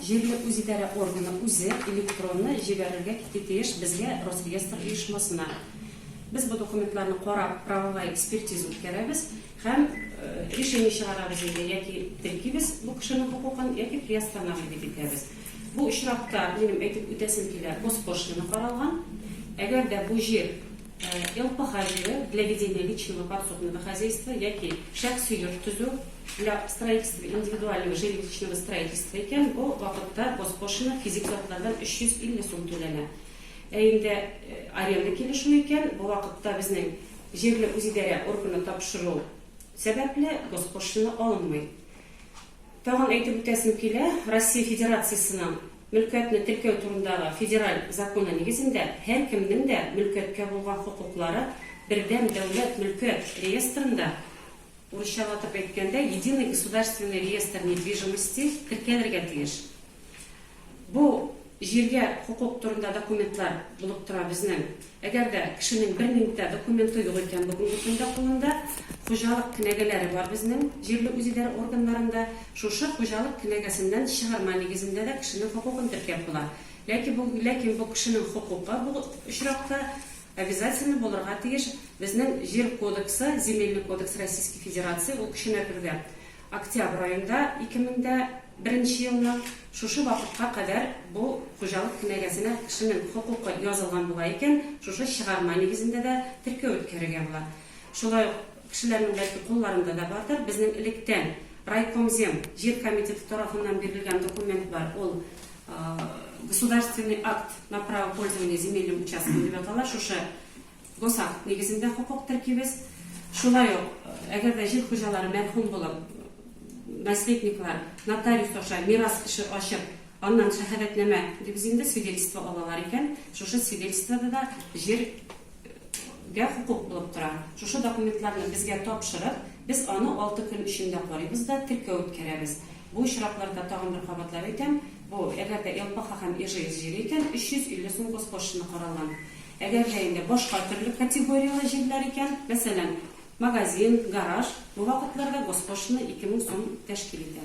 җирле үзидарә органы үзе электронны җибәрергә тиеш безгә, Росреестр оешмасына. Без бу документларны карап, правовая экспертиза үткәрәбез һәм решение чыгарабыз инде, яки теркибез бу кешенең хокукын, яки приостанавливать итәбез. Бу очракта минем әйтеп үтәсем килә, госпошлина каралган. Әгәр дә бу җир ЛПХ җире, для ведения личного подсобного хозяйства, яки шәхси йорт төзү, для строительства индивидуального жилищного строительства икән, бу вакытта госпошлина физик затлардан 350 сум түләнә. Ә инде аренда килешүе икән, бу вакытта безнең җирле үзидарә органы тапшыру сәбәпле госпошлина алынмый. Тагын әйтеп үтәсем килә, Россия Федерациясенең Мөлкәтне теркәү турындагы федераль законы нигезендә һәркемнең дә мөлкәткә булган хокуклары Бердәм дәүләт мөлкәт реестрында, урысчалатып әйткәндә, Единый государственный реестр недвижимости, теркәлергә тиеш. Бу җиргә хокук турында документлар булып тора безнең. Әгәр дә кешенең бернинди дә документы юк икән бүгенге көндә кулында, хуҗалык кенәгәләре бар безнең җирле үзидарә органнарында, шушы хуҗалык кенәгәсеннән чыгарма нигезендә дә кешенең хокукын теркәп була. Ләкин бу, ләкин бу кешенең хокукы бу очракта обязательно булырга тиеш безнең Җир кодексы, Земельный кодекс Российской Федерации, ул көченә керде. Октябрь аенда 2001 нче елны шушы вакытка кадәр бу хуҗалык кенәгәсенә кешенең хокукы язылган була икән, шушы чыгарма нигезендә дә теркәү үткәрергә була. Шулай ук кешеләрнең бәлки кулларында да бардыр, безнең электән райкомзем, җир комитеты тарафыннан бирелгән документ бар, ул Государственный акт на право пользования земельным участком дип атала, шушы Госакт нигезендә хокук теркибез. Шулай ук, әгәр дә җир хуҗалары мәрхүм булып, наследниклар нотариус аша мирас эше ачып, аннан шәһадәтнамә дибез инде, свидетельство алалар икән, шушы свидетельствода да җиргә хокук булып тора. Шушы документларны безгә тапшырып, без аны алты көн эчендә карыйбыз да теркәү үткәрәбез. Бу очракларда, тагын бер кабатлап әйтәм, бу, әгәр дә ЛПХ һәм ИЖС җире икән, 350 сум госпошлина каралган. Әгәр дә инде башка төрле категорияле җирләр икән, мәсәлән, магазин, гараж, бу вакытларда госпошлина 2000 сум тәшкил итә.